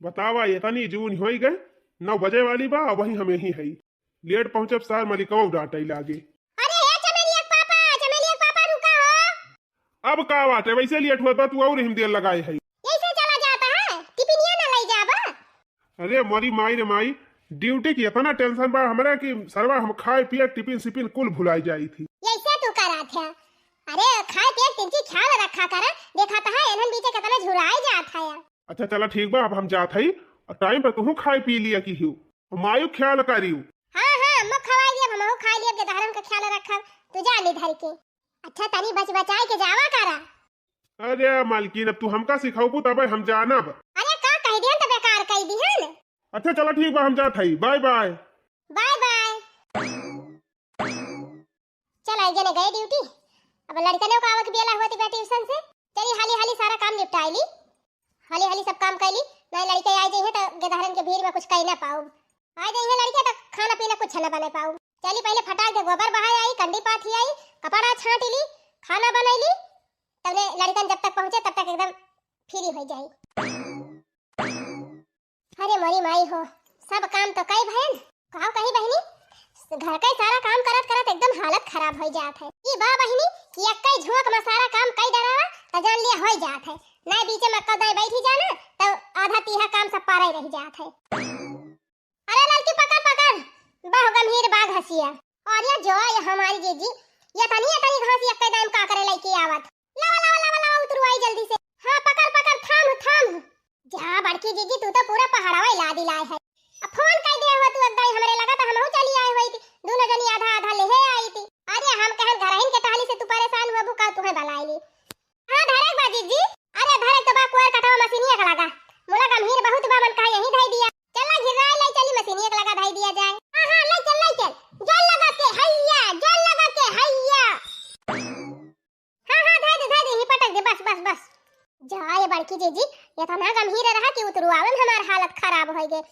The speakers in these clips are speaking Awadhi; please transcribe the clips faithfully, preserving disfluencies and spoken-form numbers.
बतावा, एतनी जून होइ गए, नौ बजे वाली बा, वही हम यहीं हई। लेट पहुँचब सार, मलिकवा डाँटइ लागे। अरे हे चमेलिया के पापा, चमेलिया के पापा, रुका हो। अब का बात है, वैसे लेट हुआ बा, तू और हम देर लगाए है। ऐसे चला जाता है, टिफिनिया ना ले जाबा। अरे मोरी माई रे माई, ड्यूटी की इतना टेंशन बा हमरा कि सरवा हम खाए पिए टिफिन सिफिन कुल भुलाई जाई थी। ऐसे तू करा थे। अरे खाए पिए तिनकी ख्याल रखा कर, देखा तो है एनहन बीचे कितना झुराए जात है। अच्छा चला ठीक बा, अब हम जात हई, और टाइम पर तुहू खाए पी लिया की हियो, मायू ख्याल करियो। हाँ हाँ, अम्मा खवाई दिया, हमहू खाए लिया, गेदहरन का ख्याल रखब, तू जा ले धर के। अच्छा तनी बच बचाए के जावा करा। अरे मालकिन, अब तू हमका सिखाउबू तबे हम जानब। अरे का कह दिहन त बेकार कह दिहन। अच्छा चला ठीक बा, हम जात हई, बाय बाय। बाय बाय। चल आई जने गए ड्यूटी। अब लड़कनों का आवक बेला हुआ थी ट्यूशन से। चली हाली हाली सारा काम निपटाई ली, हाली हाली सब काम कर ली। नहीं लड़के आ जाइए तो गेदहरन के भीड़ में कुछ कह ना पाऊब। आ जाइए लड़के तो खाना पीना कुछ ना बना पाऊब। चली पहले फटाक दे गोबर बहाए आई, कंडी पाथी आई, कपड़ा छांट ली, खाना बनाई ली। तबले लड़कन जब तक पहुँचे तब तक एकदम फ्री हो जाई। अरे मोरी माई हो, सब काम तो कई भयन, काव कही बहिनी, घर के सारा काम करत करत एकदम हालत खराब हो जात है। ई बा बहिनी कि एक्के झोंक में सारा काम कई डरावा त जान लिया हो जात है। नहीं बीचे में कदाई बैठी जाना तो आधा तीहा काम सब पारा ही रह जात है। अरे लड़की पकड़ पकड़, बहु गंभीर बा घसिया। और ये जो ये हमारी जीजी, ये तनी ये तनी घास एक्के दाम का करे लेके आवत। लावा लावा लावा लावा उतरू आई जल्दी से। हाँ पकड़ पकड़, थाम थाम। जा बड़की जीजी, तू तो पूरा पहाड़वा हिला दिलाए है। अब फोन कर दिया हुआ तू अद्दाई हमरे लगा तो हमहू चली आए हुई थी, दोनों जनी आधा आधा लेहे आई थी। अरे हम कहन घरहिन के टहली से तू परेशान हुआ बुका तुहे बलाई ली। हाँ धरे बा जीजी। अरे धरे तो बा कुआर कटवा मशीनिया के लगा, मुला गंभीर बहुत बा मन कहा यहीं धई दिया। चल ना घिराए ले चली मशीनिया के लगा धई दिया जाए। हाँ हाँ ले चल ले चल, जोर लगा के हैया, जोर लगा के हैया। हाँ, हाँ, धर दे, धर दे, ही पटक दे, बस, बस, बस। जा, ये बड़की जीजी, इतना गंभीर रहा कि उतरुआवे में हमार हालत खराब होइ गए।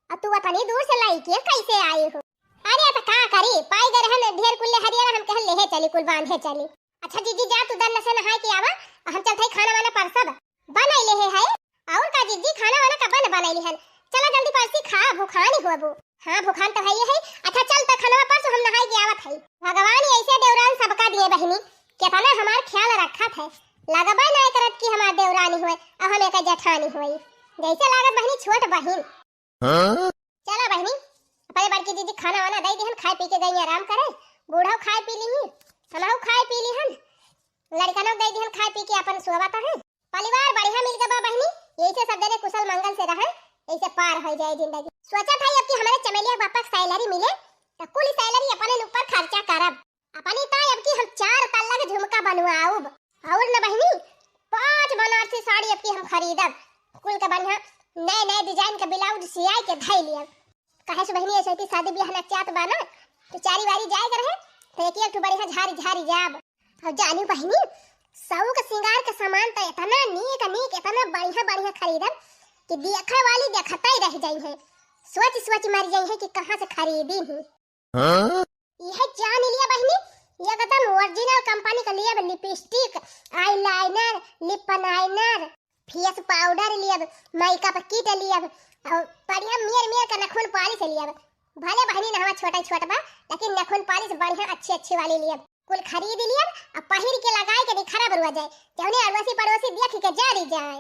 अब तू इतनी दूर से लइके कैसे आई हो? अरे, तो का करी, पाई गए रहन ढेर कुल्ले हरियर, हम कहन लेहे चली, कुल बांधे चली। अच्छा जीजी, जा तू दन से नहाए के आवा, हम चलत हई खाना वाना परसब। बनाई लेहे है। और का जीजी, खाना वाना कब न बनाई लिहन? चला जल्दी परसी खा, भूखानी हुआ बू। हाँ, भूखान तो है ही है। अच्छा चल, तो खाना परस, हम नहाए के आवत हई। भगवान ऐसे देवरान सबका दिए बहिनी, कितना हमार ख्याल रखत है। लगबे ना करत कि हमार देवरानी हुए, अब हम एक जेठानी हुई। जैसे लागत बहिनी छोट बहिन। हाँ? चला बहिनी, अपने बड़की दीदी खाना वाना दे दिहन, खाए पी के गई आराम करे। बूढ़ो खाए पी ली, हमहू खाए पी ली हन, लड़कनों दे दिहन खाए पी के अपन सोवत है। परिवार बढ़िया मिल गवा बहिनी, यही से सब जने कुशल मंगल से रहे, यही से पार हो जाए जिंदगी। सोचत है अब कि हमारे चमेलिया बापा के सैलरी मिले, तो कुल सैलरी अपने ऊपर खर्चा करब। अपनी ताई अब की हम चार तल्ला के झुमका बनवाउब, और न बहिनी, पांच बनारसी साड़ी अब की हम खरीदब, कुल के बढ़िया नए नए डिजाइन के ब्लाउज सियाई के धई लियब। काहे से बहिनी, ऐसे की शादी ब्याह नचात बा ना, तो चारी वारी जाए के रहे, तो एक एक ठो बढ़िया झारी झारी जाब। और जानी बहिनी, सौ के सिंगार के सामान तो इतना नीक नीक, इतना बढ़िया बढ़िया खरीदब कि देखे वाली देखते ही रह जाई है, सोच सोच मर जाई है कि कहाँ से खरीदी हूँ। हाँ? यह जान लिया बहिनी, एकदम ओरिजिनल कंपनी का लियब, लिपस्टिक, आईलाइनर, लिप लाइनर, फेस पाउडर लियब, मेकअप किट लियब, और बढ़िया मेर मेर का नखून पालिश लियब। भले बहिनी नहवा छोटा छोट बा, लेकिन नखून पालिश बढ़िया अच्छी अच्छी वाली लियब। कुल खरीद लियब, अब पहिर के लगाए के निखरा बरुआ जाए, जौने अड़ोसी पड़ोसी देख के जरी जाए।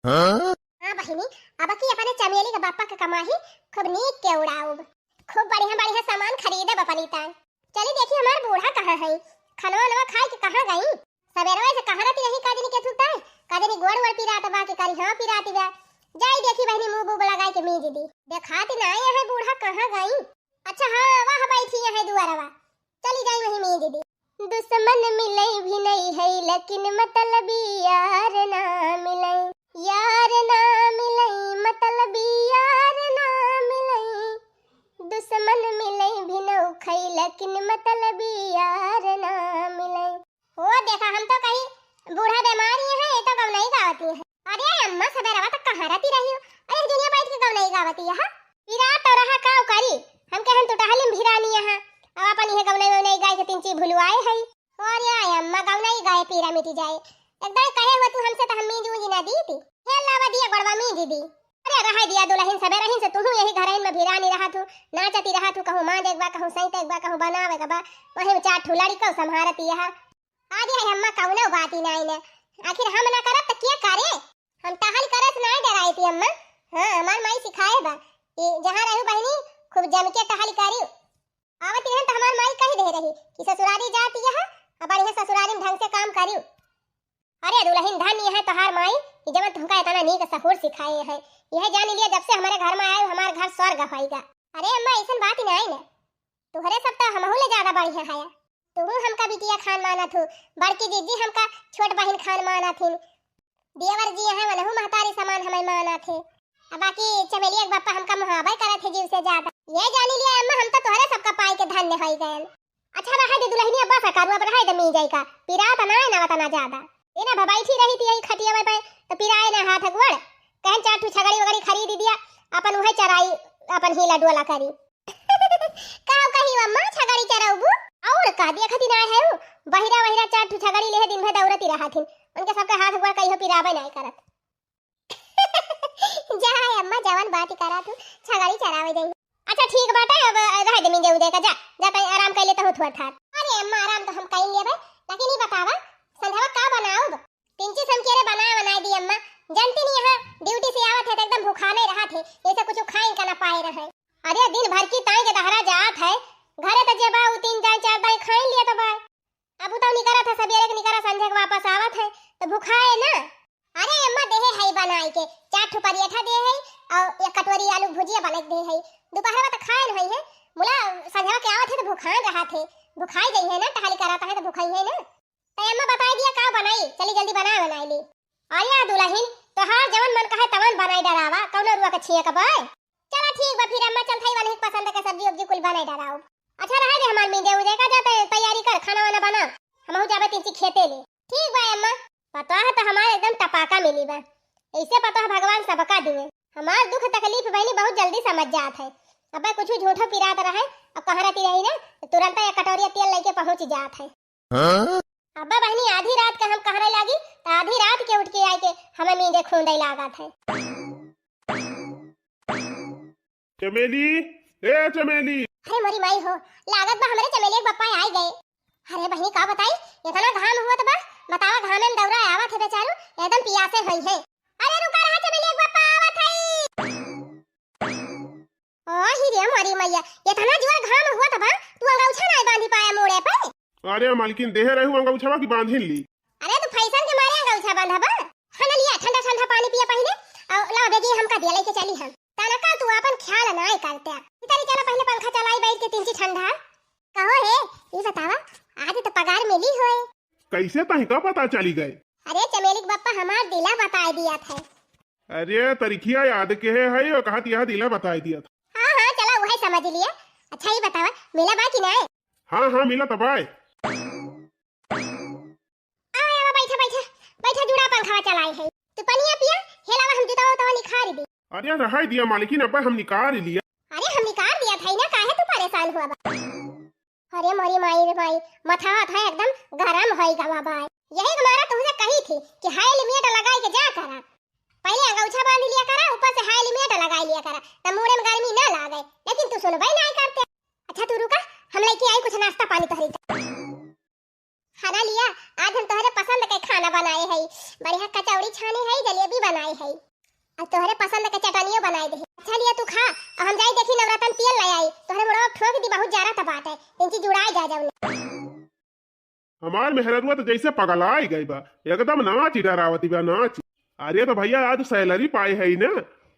हाँ? हाँ बहिनी, अब की अपने चमेली के बापा के कमाही खूब नीक के उड़ाउब, खूब बढ़िया बढ़िया सामान खरीदब अपनी ताई। चली देखी हमार बूढ़ा कहाँ है, खनवा नवा खाए के कहाँ गई? सबेरवा से कहाँ रहती रही, का जनी के थुकता है, का जनी गोड़ वोड़ पिरात बा के करी हाँ पिराती बा। जाई देखी बहिनी मुंह बूब लगाए के मीज दी। देखाती ना आए हैं बूढ़ा कहाँ गई। अच्छा हाँ, वह बैठी है दुआरवा, चली जाई वही मीज दी। दुश्मन मिलई भी नहीं है, लेकिन मतलबी यार ना मिलई, यार ना मिलई, मतलबी यार ना मिलई। दुश्मन मिलई भी नौखई, लेकिन मतलबी यार ना मिलई। हो देखा, हम तो कही बूढ़ा बीमारी है, ये तो गौनई गावती है। अरे अम्मा, सबेरवा तक कहाँ रहती रही हो? अरे दुनिया बैठ के गौनई गावती है, हाँ? पिरात तो रहा, काव करी? हम कहन तू टहलिम भिरानी यहाँ, अब अपन ये गौनई वौनई गाय के तीन चीज भुलवाए है। अरे अम्मा, गौनई गाय पीरा मिटी जाए। एकदम कहे हुआ तू हमसे तो हम मीज ऊंज ना दी थी। हे लावा दिया गोड़वा मीज दी। अरे रहे दिया दुलहिन, सबेरहिन से तुहू यही घरहिन में भिरानी रहत हू, नाचती रहत हू, कहूँ मांजे के बा, कहूँ सैते के बा, कहूँ बनावे के बा, वही में चार ठू लड़िकौ संभारती है। अरे अम्मा कौनो बात ही नाई न, आखिर हम ना करब त के करे? हम टहल करे से नाई डराई थी अम्मा। हाँ, हमार माई सिखाए बा कि जहाँ रहू बहिनी, खूब जम के टहल करी। आवत रहन त हमार माई कह दे रही कि ससुरारी जाती है, अब बढ़िया ससुरारी में ढंग से काम करी। अरे दुलहिन, धन्य है तोहार माई कि जवन तुमका इतना नीक सहूर सिखाए है। यह जान लिया, जब से हमारे घर में आए, हमार घर स्वर्ग होइगा। अरे अम्मा, ऐसन बात ही नाई न, तुहरे सब तो हमहू ले ज्यादा बढ़िया है। तुहू हमका बिटिया खान मानत हू, बड़की दीदी हमका छोट बहिन खान मानत हिन, देवर जी हैं वनहू महतारी समान हमें मानत है। अब बाकी चमेलिया के बापा हमका मुहाबे करत है जीव से ज्यादा। ये जानी लिया अम्मा, हम तो तोहरे सबका पाई के धन्य होई गए। अच्छा रहे दे दुलहिनिया, बस करू, अब रहे दे मीजई का, पिरात ना है ना वतना ज्यादा। ए ना भबाइठी रही थी यही खटिया पे, तो पिराए ना हाथ गोड़, कहन चार ठू छगड़ी वगड़ी खरीद दिया, अपन उहे चराई, अपन हीला डोला करी। का कही अम्मा, छगड़ी चराउबू? और का देखती ना है उ, बहिरा बहिरा चार ठू छगड़ी लेहे दिन भर दौड़ती रहत हिन, उनके सबके हाथ गोड़ कहियो पिराबे ना करत। जा है अम्मा, जवन बात करा तू, छगड़ी चरावे जाई। अच्छा ठीक बाटे, अब रह दे मिंजे उदे का, जा, जा तई आराम कर लेता हूँ थोड़ा थार। अरे अम्मा, आराम तो हम कर लेबे, लेकिन ई बतावा, संध्यावा का बनाउब? पिंची समकेरे बनाए बनाए दी अम्मा, जानती नहीं यहाँ ड्यूटी से आवत है तो एकदम भूखा नहीं रहा थे, जैसे कुछ खाए का ना पाए रहे। अरे दिन भर की ताई के दहरा जात है, घरे तो जेबा उ तीन दाई चार दाई खाए लिया तो बाय। अब उताव निकरा था, सबेरे के निकरा, संझे के वापस आवत है, तो भुखाए ना। अरे अम्मा, देहे है बनाई के, चार ठो पराठा दे है और एक कटोरी आलू के भुजिया बना के दे है। दोपहर में तो खाए नहीं है, मुला संझवा के आवत है तो भुखान रहा थे, भुखाई गई है ना, टहल कराता है तो भुखाई है ना। तो अम्मा बताई दिया का बनाई, चली जल्दी बना बनाई ली। अरे दुलहिन, तोहार जवन मन कहे तवन बनाई डरावा, कौनो रुआ के छिए के बाय। चला ठीक बा, फिर अम्मा चल थाई वाले पसंद के सब्जी उब्जी कुल बनाई डराओ। अच्छा रहे दे हमार मीजे उजे का, जाते तैयारी कर, खाना वाना बना, हमहू जाबे तीन ची खेते ले। ठीक बा अम्मा। पतोह तो हमार एकदम टपाका मिली बा, ऐसे पतोह भगवान सबका दिए। हमार दुख तकलीफ बहनी बहुत जल्दी समझ जात है। अबे कुछ झूठो पिरात रहे, अब कहरती रही ना, तो तुरंत एक कटोरी तेल लेके पहुंच जात है। हाँ? अब्बा बहनी आधी रात के हम कहरे लागी, तो आधी रात के उठ के आए के हमें मींजे खूंदे लागत है। चमेली, ए चमेली। अरे मोरी माई हो, लागत बा हमरे चमेली के पप्पा आए गए। अरे बहनी का बताई, इतना घाम हुआ तो बा, बतावा घामे में दौरा आवत है बेचारू, एकदम पियासे होई है। अरे रुका रहा चमेली के पप्पा आवत है। ओ ही रे मोरी मैया, इतना जोर घाम हुआ था बा, तू अंगौछा नाई बांधी पाया मूड़े पे। अरे मालकिन, देहे रहू अंगौछवा की बांधिन ली। अरे तू फैशन के मारे अंगौछा बांधा बा। खाना लिया, ठंडा ठंडा पानी पिया पहले, और लाओ बेगी हमका दिया लेके चली हम। तनका तू अपन ख्याल नाई करते। इधर ही चला पहले पंखा चलाई बैठ के तीन ची ठंडा। कहो हे, ये बतावा, आज तो पगार मिली होए। कैसे तही का पता चली गए? अरे चमेली के बप्पा हमार दिला बताए दिया था। अरे तरिखिया याद के है, है, वो कहत यह दिला बताए दिया था। हाँ, हाँ, चला, वही समझ लिया। अच्छा, ये बतावा, मिला बा कि नाय? हाँ, हाँ, मिला तो बाय। आवा, आवा, बैठा, बैठा, बैठा, जुड़ा पंखवा चलाए है। तू पनिया पिया, हेलावा हम जुतावा उतावा निखारी दी। अरे रहाई दिया मालकिन, अब हम निकार लिया। अरे हम निकार दिया था ना, काहे तू परेशान हुआ बा? अरे मोरी माई रे माई, मथा था एकदम गरम होई गवा बा। यही के मारा तुमसे कही थी कि हाई लिमिट लगाई के जा करा। पहले अंगौछा बांध लिया करा, ऊपर से हाई लिमिट लगाई लिया करा, तब मूड़े में गर्मी ना लागे, लेकिन तू सुनबे ना करते। अच्छा तू रुका, हम लेके आई कुछ नाश्ता पानी तोहरी का। खाना लिया, आज हम तोहरे पसंद के खाना बनाए हई, बढ़िया कचौड़ी छाने हई, जलेबी बनाए हई, और तोहरे पसंद के चटनियो बनाए दे। अच्छा लिया तू खा, और हम जाई देखी नवरत्न तेल ले आई, तोहरे मुड़वा ठोक दी, बहुत जरा त बाटे, इनकी जुड़ाई जा जाऊ। हमार मेहररुआ तो जैसे पगलाई गई बा, एकदम नाच डरावती बा, नाच। अरे तो भैया, आज सैलरी पाए है ना,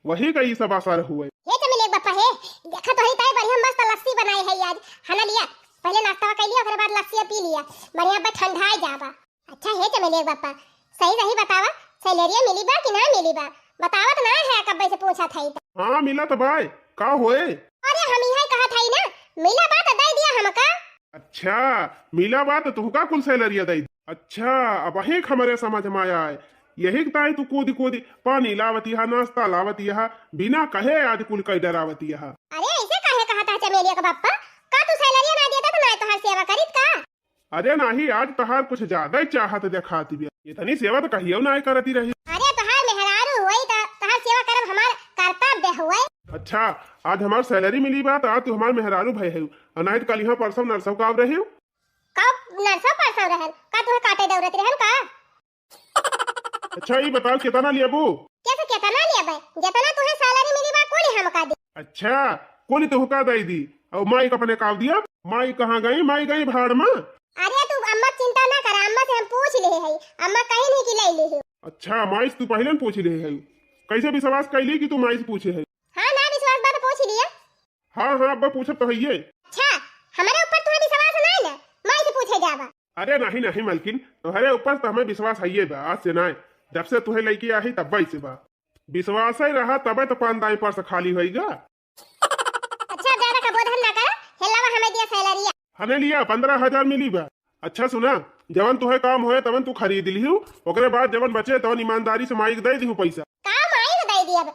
वही का ई सब असर हुए। हे चमेली के बप्पा हे, देखा तो ही ताई बढ़िया मस्त लस्सी बनाए है आज, है ना लिया? पहले नाश्ता कर लिया, ओकरे बाद लस्सी पी लिया, बढ़िया बा ठंडाए जाबा। अच्छा हे चमेली के बप्पा, सही सही बतावा, सैलरिया मिली बा कि ना मिली बा? बतावत ना है, कब्बे से पूछत है तो। हाँ मिला तो बाय, का होए? अरे हम यही कहत है ना, मिला बा तो दे दिया हमका। अच्छा, मिला बा तो तुहका कुल सैलरिया दे दी। अच्छा, अब अही हमरे समझ में आए। यही के ताई तू कूदी कूदी पानी लावती हा, नाश्ता लावती हा, बिना कहे आज कुल कई डरावती हा। अरे ऐसे काहे कहत है चमेलिया के बप्पा? का तू सैलरिया ना देता तो ना तोहार सेवा करीत का? अरे नाही, आज तोहार कुछ ज्यादा ही चाहत देखाती बिया। इतनी सेवा तो कहियो ना करती रही। अरे तोहार मेहरारू होई तो तोहार सेवा करब हमार अच्छा, आज हमार salary मिली बा, त आज तू हमार मेहरारू भय है, और नाहीं त कल यहाँ परसों नरसों का अब रहे। का नरसों परसों रहन? का तुहे काटे दौड़त रहन का? अच्छा, ई बताओ, केतना लेबू? कैसे केतना लेबे? जेतना तुहे salary मिली बा, कुल हमका दे। अच्छा, कुल तुहका दे दी। और माई का अपने काव दिया? माई कहाँ गई? माई गई भाड़ में। अरे, तू अम्मा चिंता ना करा, अम्मा से हम पूछ ले है, अम्मा कहीं नहीं कि ले ले है। अच्छा, माई से तू पहले न पूछ ले है, कैसे विश्वास कैली कि तू माई से पूछे है? हाँ, ना विश्वास बा त पूछ लिया। हाँ, हाँ, अब्बा पूछब तो हइये। अच्छा, हमरे ऊपर तुम्हें विश्वास नहीं ना, माई से पूछे जाबा। अरे नहीं, नहीं मलकिन, तोहरे ऊपर तो हमें विश्वास हइये बा, आज से नहीं, जब से तुहे लइके आई तब्बे से बा। विश्वास ही रहा तबे तो पान दाई पर्स खाली होइगा। अच्छा, अब ज्यादा कबोधन ना करा, हेलावा हमें दिया salary। हने लिया, पन्द्रह हजार मिली बा। अच्छा सुना, जवन तुहे काम होए तवन तू खरीद लिहू, ओकरे बाद जवन बचे तवन ईमानदारी से माई के दे दिहू पैसा। का माई के दे दियब?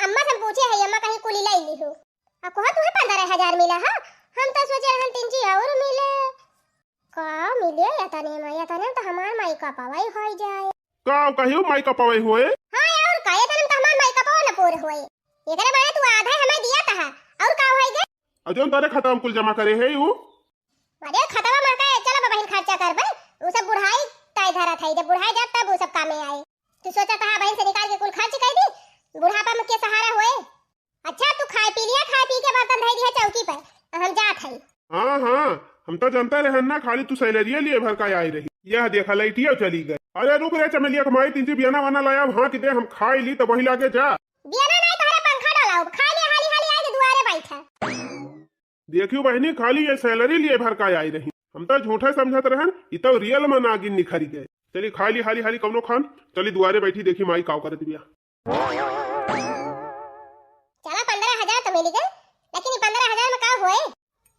अम्मा से हम पूछे है, अम्मा कहीं कुली ले लिहू। आ कहा तुहे पन्द्रह हजार मिला है? हम तो सोचे रहन तीन जी और मिले। का मिले या तने में, या तने में तो हमार माई का पवाई होई जाए। का कहियो माई का पवाई होए? हाँ, और का, या तने में तो हमार माई का पवा न पूर होए। एकरे माने तू आधा हमें दिया था, और का होई गए? और जौन तारे खाता में कुल जमा करे है उ? अरे खतवा में का, चल अब बहिन खर्चा करबे, उ सब बुढ़ाई ताई धरत है, जब बुढ़ाई जात तब उ सब कामे आए। तू सोचा था बहिन से निकाल के कुल खर्च कर दी, बुढ़ापा में के सहारा होए? अच्छा, तू खाए पी लिया, खाए पी के बर्तन धई दिया चौकी पर, हम जात हई। हाँ, हाँ, हम तो जानते रहन ना, खाली तू salary लिए भर का आई रही। यह देखा, लइटिया चली गई। अरे रुक रे चमेलिया के माई, तीन जी बियाना वाना लाया, हाँक दे, हम खाई ली, तो वही लागे जा। बियाना नहीं, तोहरे पंखा डालाउब, खाई ले, हाली हाली आए के दुआरे बैठा। देखियो बहिनी, खाली ये salary लिए भर का आई रही, हम तो झूठे समझत रहन, इ तो real में नागिन निखरी गए। चली खाई ली हाली हाली कौनो खान, चली दुआरे बैठी, देखी माई काव करत बिया। चला, पन्द्रह हजार तो मिल गए, लेकिन ये पन्द्रह हजार में का होए?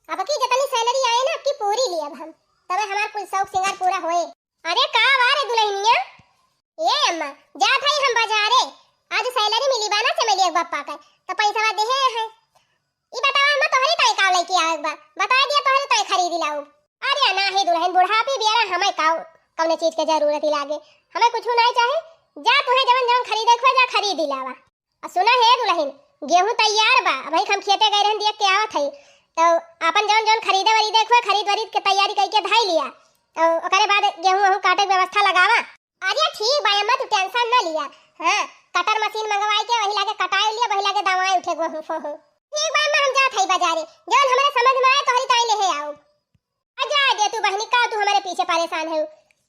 अब की जितनी salary आए ना, अब की पूरी ली अब हम, तबे हमार कुल शौक सिंगार पूरा होए। अरे का बा रे दुल्हनिया? ए अम्मा, जात हई हम बाजारे, आज salary मिली बा ना चमेलिया के बापा के, तो पैसा देहे हैं। ई बतावा अम्मा, तोहरे ताई का लेके आवे के बा? बता दिया, तोहरे ताई खरीद लाऊ। अरे ना हे दुल्हन, बुढ़ापी बियारा हमें का कौने चीज के जरूरत ही लागे, हमें कुछ नहीं चाहे। जा, तुहे जवन जवन खरीदे के हो, जा खरीद ही लावा। आ सुना हे दुल्हन, गेहूं तैयार बा, अबही हम खेते गए रहन, देख के आवत हई, तो अपन जवन जवन खरीदे वरीदे के हो, खरीद वरीद के तैयारी करके धाई लिया, तो ओकरे बाद गेहूं वहूं काटे के व्यवस्था लगावा। अरे ठीक बा अम्मा, तू tension ना लिया। हाँ, कटर मशीन मंगवाई के वही लागे कटाई लिया, वही लागे दवाई उठे गोहूं फोहूं। ठीक बा अम्मा, हम जात हई बाजारे, जौन हमारे समझ में आए तोहरी ताई लेहे आउब। आ जा दे तू बहिनी, का तू हमारे पीछे परेशान है?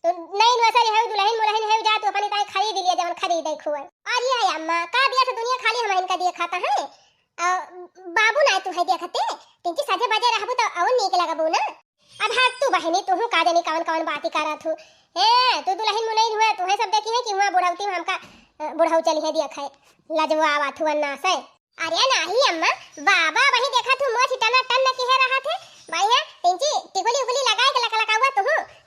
तू नई नुआ सारी है, दुल्हन मुलहन है, जा तू अपनी ताई खरीद लिया जवन खरीदे खुए। अरे अम्मा, का दिया से दुनिया खाली हम इनका दिए खाता है? आ, बाबू ना तू है देखते, तिनकी सजे बजे रहबू तो और नीक लगबू ना। अब हाँ तू बहिनी, तू का जानी कवन कवन बाती करत हूँ। हे, तू दुल्हन मुलहन हुआ, तू है सब देखी है कि हुआ बुढ़ौती में हमका, अ, बुढ़ऊ चली है देख है, लजवा आवत हुआ ना से। अरे नाही अम्मा, बाबा वही देखत हूँ मोछ टना टन किहे रहत है, बढ़िया तिनकी टिकुली उकुली लगाए के लकलकावा तू,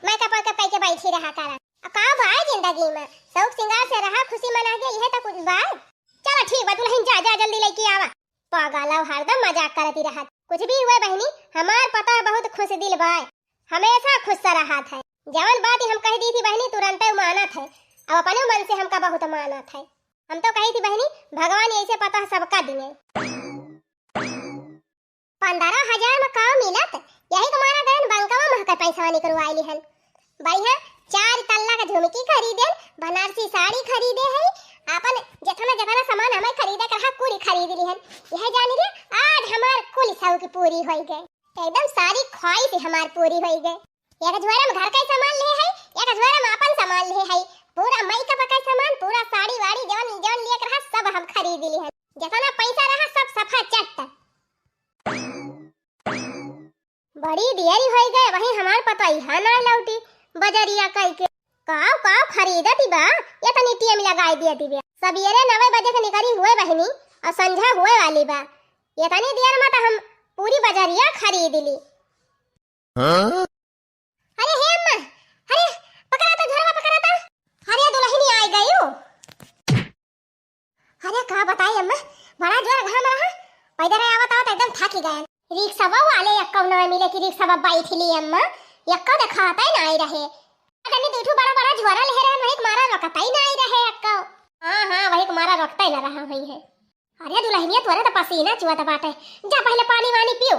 makeup वेकअप करके बैठी रहा करा। अब का भाई जिंदगी में शौक सिंगार से रहा, खुशी मना के, यह तो कुछ बा। चला ठीक बा दुल्हन, जा जा जल्दी लेके आवा। पागल, अब हरदम मजाक करती रहत। कुछ भी हुए बहिनी, हमार पता बहुत खुश दिल बा, हमेशा खुश रहत है। जवन बात हम कह दी थी बहिनी, तुरंते उ मानत है, अब अपने मन से हमका बहुत मानत है। हम तो कही थी बहिनी, भगवान ऐसे पता सबका दिए। पन्द्रह हजार में का मिलत, यही के मारा गयन बैंकवा में हकर पैसवा निकलवाई लिहन। बढ़िया चार तल्ला के झुमकी खरीदेन, बनारसी साड़ी खरीदे है, अपन जितना जितना सामान हमें खरीदे के रहा, पूरी खरीद लिहन। यह जानी रे, आज हमार कुल शौक पूरी होई गए, एकदम सारी ख्वाहिश हमार पूरी होई गए। एक झोरा में घर का सामान ले है, एक झोरा में अपन सामान ले है, पूरा makeup का सामान, पूरा साड़ी वाड़ी जवन जवन लिए के रहा, सब हम खरीद लिहन। जितना पैसा रहा, सब सफा चट। बड़ी देरी होई गए, वही हमार पतोहिया ना लौटी बजरिया कई के। काव काव खरीदती बा, ये तनी टीएम लगाई दियती बा। सबेरे नवे बजे के निकली हुए बहिनी, और संझा हुए वाली बा। ये तनी देर में तो हम पूरी बजरिया खरीद ली। हाँ? अरे हे अम्मा, अरे पकड़ा तो झोरवा पकड़ा तो। अरे दुल्हनी आई गई हो। अरे का बताई अम्मा, बड़ा जोर घाम रहा, पैदल आवत आवत एकदम थाकी गए। रिक्शवा वाले यक्का न मिले कि रिक्शवा बैठ ली अम्मा, यक्का देखाता ही नहीं रहे। अरे दू ठो बड़ा बड़ा झोरा ले रहे, वही के मारा रोकता ही नहीं रहे यक्का। हाँ हाँ, वही के मारा रोकता ही ना रहा हुई है। अरे दुलहिनिया, तोरे त पसीना चुअत बाटे, जा पहिले पानी वानी पियो।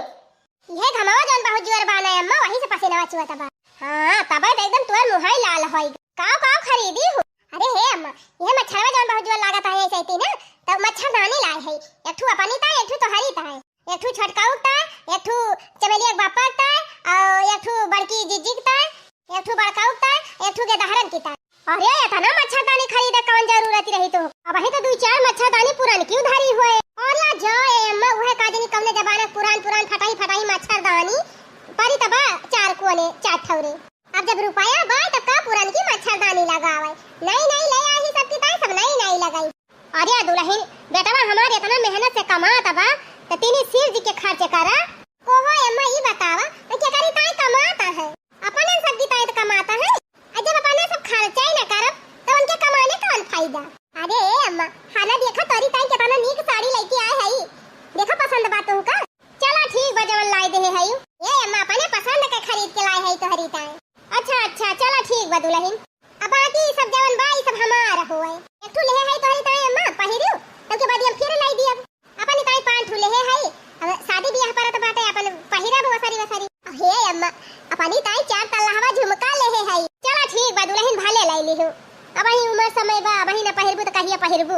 इहे घमवा जौन बहुत जोर बा ना अम्मा, वही से पसीनवा चुअत बा। हाँ, तबे त एकदम तोर मुँहई लाल होई। काव काव खरीदी हो? अरे हे अम्मा, इहे मच्छरवा जौन बहुत जोर लागत है ऐसे ही ना, त मच्छरदानी लाए है। एक ठू अपनी ताई, एक ठू तोहरी ताई, एक ठू छोटकाऊ ताई, एक ठू चमेलिया के बापा ताई, और एक ठू बड़की जिज्जी के ताई, एक ठू बड़काऊ ताई, एक ठू गेदहरन की ताई। अरे, इतना मच्छरदानी खरीदे कवन जरूरत रही तो? अबही तो दुई चार मच्छरदानी पुरनकी उधारी होए। और ला जो ए अम्मा, उहे का जनी कवने जमाना के पुरान पुरान फटाही फटाही मच्छरदानी परी तबा चार कोने चार ठौरे। अब जब रुपया बा तब का पुरनकी मच्छरदानी लगावे? नई नई ले आई सबकी ताई, सब नई नई लगाई। अरे दुलहिन, बेटवा हमार इतना मेहनत से कमात बा, त तीनी शिव जी के खर्च करा। कोहो ए अम्मा, ई बतावा, त केकरी ताई कमात है? अपने सबकी ताई त कमात है। आ जब अपने सब खर्चा ही ना करब, त उनके कमाने कौन फायदा? अरे ए अम्मा, हाला देखा तोरी ताई केतना नीक साड़ी लइके आए हई। देखा पसंद बा तुमका? चला ठीक बा, जवन लाई देहे हई। ए अम्मा, अपने पसंद के खरीद के लाए हई तोहरी ताई। अच्छा, अच्छा, चला ठीक बा दुलहिन। अब बाकी सब जवन बा, ई सब हमार होए। एक ठू लेहे हई तोहरी ताई अम्मा, पहिरियो, तब के बाद हम फिर लाई दियब। अपनी ताई पाँच ठू लेहे हई, अब शादी बियाह परत बाटे, अपन पहिरब वसरी वसरी। हे अम्मा, अपनी ताई चार तल्लाहवा झुमका लेहे हई। चला ठीक बा दुलहिन, भले लाई लिहू। अबही उमर समय बा, अबही न पहिरबू त कहिया पहिरबू?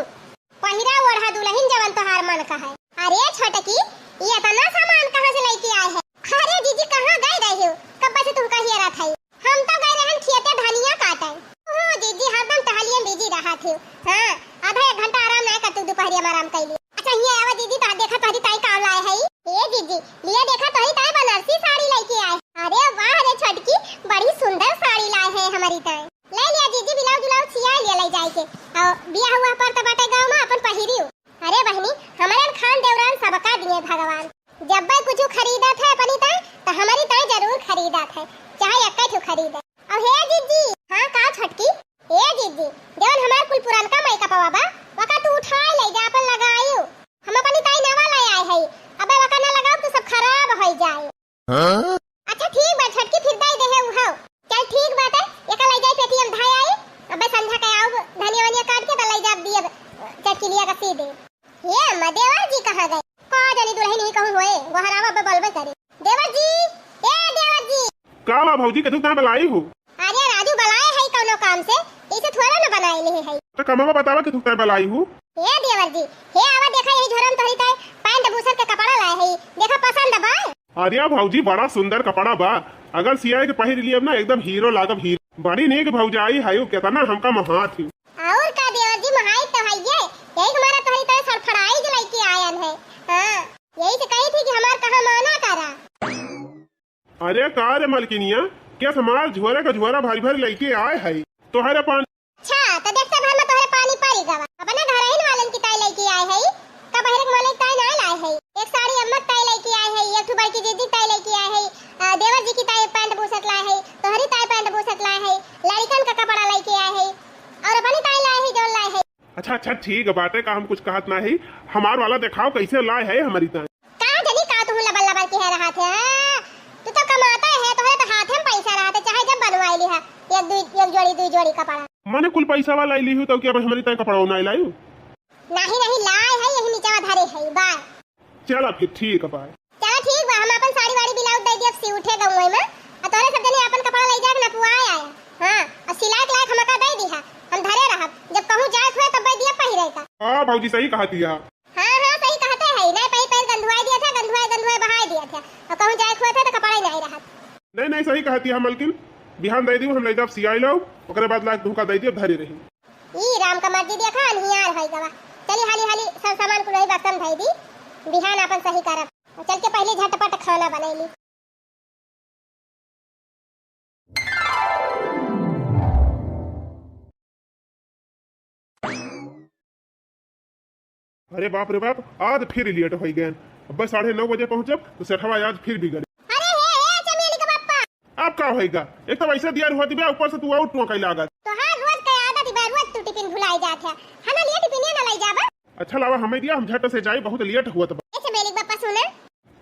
पहिरा ओढ़ा दुलहिन जवन तोहार मन कहे। अरे छोटकी, ई इतना सामान कहाँ से लइके आए है? अरे जीजी, कहाँ गए रहे हो? कब से तुमका हेरत है। हम तो गए रहन खेते धनिया काटे। ओ जीजी, हरदम टहलिए में busy रहत हो। हाँ, आधा एक घंटा आराम ना कर तू, दोपहरिया में आराम कर लिए। अच्छा, ये आवा जीजी, तो देखा तोहरी ताई का लाए है। ए जीजी, लिए देखा तोहरी ताई बनारसी साड़ी लइके आए। अरे वाह रे छोटकी, बड़ी सुंदर साड़ी लाए है हमारी ताई। ले लिया जीजी, ब्लाउज उलाउज सिया लिया ले जाए के। और बियाह हुआ पर तो बाटे गाँव में अपन पहिरियो। अरे बहिनी, हमारे खान देवरान सबका दिए भगवान। जब भाई कुछ खरीदत है अपनी ताई, तो हमारी ताई जरूर खरीदत है, चाहे एक ठो खरीदे। और हे जीजी। हाँ का छोटकी? ए जीजी, जवन हमार कुल पुरानका मेकअपवा बा, वका तू उठाए ले जा, अपन लगायू। हम अपनी ताई नवा ले आए हई, अबे वका ना लगाओ तो सब खराब हो जाए। हाँ? अच्छा ठीक बा छोटकी, फिर दे दे है उहाव। चल ठीक बाटे, एका ले जाई पेटी हम धाय आई। अबे संझा के आउब धनिया वनिया काट के त ले जाब दियब चकिलिया का सीधे। ये अम्मा, देवर जी कहाँ गए? का जानी दुलहिन ही कहूँ होए, गोहरावा अबे बलबे करे। देवर जी, ए देवर जी। का बा भौजी, कथू कहाँ बलाई हो? अरे राजू बलाए है कौनो काम से, इसे थोड़ा ना बनाए ले है। तो कमवा बतावा कथू कहाँ बलाई हो? ए देवर जी, हे आवा देखा यही झोरा में तोहरी ताई पैंट बूसर के कपड़ा लाए है, देखा पसंद बा। अरे भौजी, बड़ा सुंदर कपड़ा बा। अगर सियाए के पहिर लियब ना, एकदम हीरो लागब, हीरो। बड़ी नीक भौजाई हयू, केतना हमका मोहात ही। और का देवर जी, मोहाई तो हइये, यही के मारा तोहरी ताई सरफराई के लइके आयन है। हाँ, यही से कही थी कि हमार कहाँ माना करा। अरे का रे मलकिनिया, के हमार झोरा का झोरा भारी भारी लइके आए है? तोहरे पान अच्छा, त देखते भर में तोहरे पानी पड़ी गवा। अपने घरहिन वालन की ताई लइके आए हई, का बहिरे के मालिक ताई ना लाए हई। एक साड़ी अम्मा ताई लइके आए हई, एक ठो बड़की दीदी ताई लइके आए हई, अ, देवर जी की ताई पैंट बूसट लाए हई, तोहरी ताई पैंट बूसट लाए हई, लड़िकन का कपड़ा लइके आए हई, और अपनी ताई लाए हई, जौन लाए हई। अच्छा, अच्छा, ठीक बाटे, का हम कुछ कहत ना हई, हमार वाला देखाओ कैसे लाए है हमारी ताई। का जनी का तुहू लबर लबर के है रहत है, हाँ? तू तो कमाता है, तोहरे तो हाथे में पैसा रहत है, चाहे जब बनवाई लिहा, एक दुई, एक जोड़ी, दुई जोड़ी कपड़ा। मने कुल पैसा वाला लाई लिहू, तो क्या भाई हमारी ताई कपड़ा ना लायू? नहीं, नहीं, लाए है, यही नीचवा धरे है, बाय। चला फिर ठीक है, बाय। चला ठीक बा, हम अपन साड़ी वाड़ी ब्लाउज दे दियब, सी उठे गौवे में, और तोहरे सब जने अपन कपड़ा ले जाके नपुआए आया, हाँ, और सिलाए के लायक हमका दे दिहा, हम धरे रहब, जब कहूँ जाए हुए तब दिया पहिरे का। हाँ भौजी, सही कहती है। हाँ, हाँ, सही कहते हैं, नहीं पहले पहले गंधुआई दिया था, गंधुआई, गंधुआई बहाई दिया था, और कहूँ जाए हुआ था तो कपड़ा ही नहीं रहा। नहीं, नहीं, सही कहती है मलकिन, बिहान दे दी, हम ले जाब सियाई लो, ओकरे बाद लाके तुमका दे दियब, धरी रही। ई राम का मर्जी देखा, अनहियार होई गवा। चली हाली हाली सब सामान कुल वही बक्सा में धई दी, बिहान आपन सही करब। चल के पहले झटपट खाना बनैली। अरे बाप रे बाप, आज फिर लेट होई गए। अब साढ़े नौ बजे पहुँचब तो सेठवा आज फिर बिगड़े। अरे हे, हे, चमेली का पप्पा। अब का होइगा? एक तो वैसे दियर होती बे, ऊपर से तू और टोंकई लागत। तोहार रोज के आदत बा, रोज तू टिफिन भुलाई जात है। हमारे लिए टिफिनिया ना लाई जाबा। अच्छा लावा, हमें दिया, हम झट से जाई, बहुत लेट हुआ बा। ए चमेली का पप्पा सुना।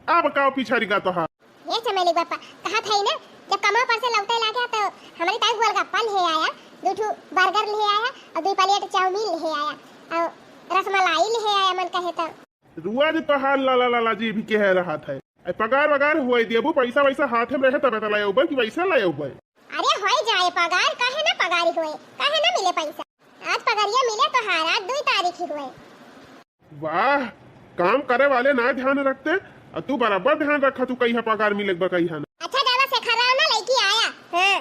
अब का पिछाड़ी का तोहार? ए चमेली का पप्पा, कहा था ही ना, जब कमा पर से लौटे लागे तो हमारी ताई गोलगप्पा ले आया, दो ठो बर्गर ले आया और दो प्लेट चाउमीन ले आया और रसमलाई लिहे आया मन कहे त। रुआ जे तोहार लाला लाला जी भी कहे रहत है। ए, पगार वगार होए देबू, पैसा वैसा हाथे में रहे तबे त लाए उबे कि वैसे लाए उबे। अरे होए जाए पगार, काहे ना पगारी होए, काहे ना मिले पैसा। आज पगरिया मिले तोहार, आज दुई तारीख ही होए। वाह, काम करे वाले ना ध्यान रखते, और तू बराबर ध्यान रखा, तू कहिया पगार मिले बा कहिया ना। अच्छा ज्यादा से खराब ना लेके आया। हाँ।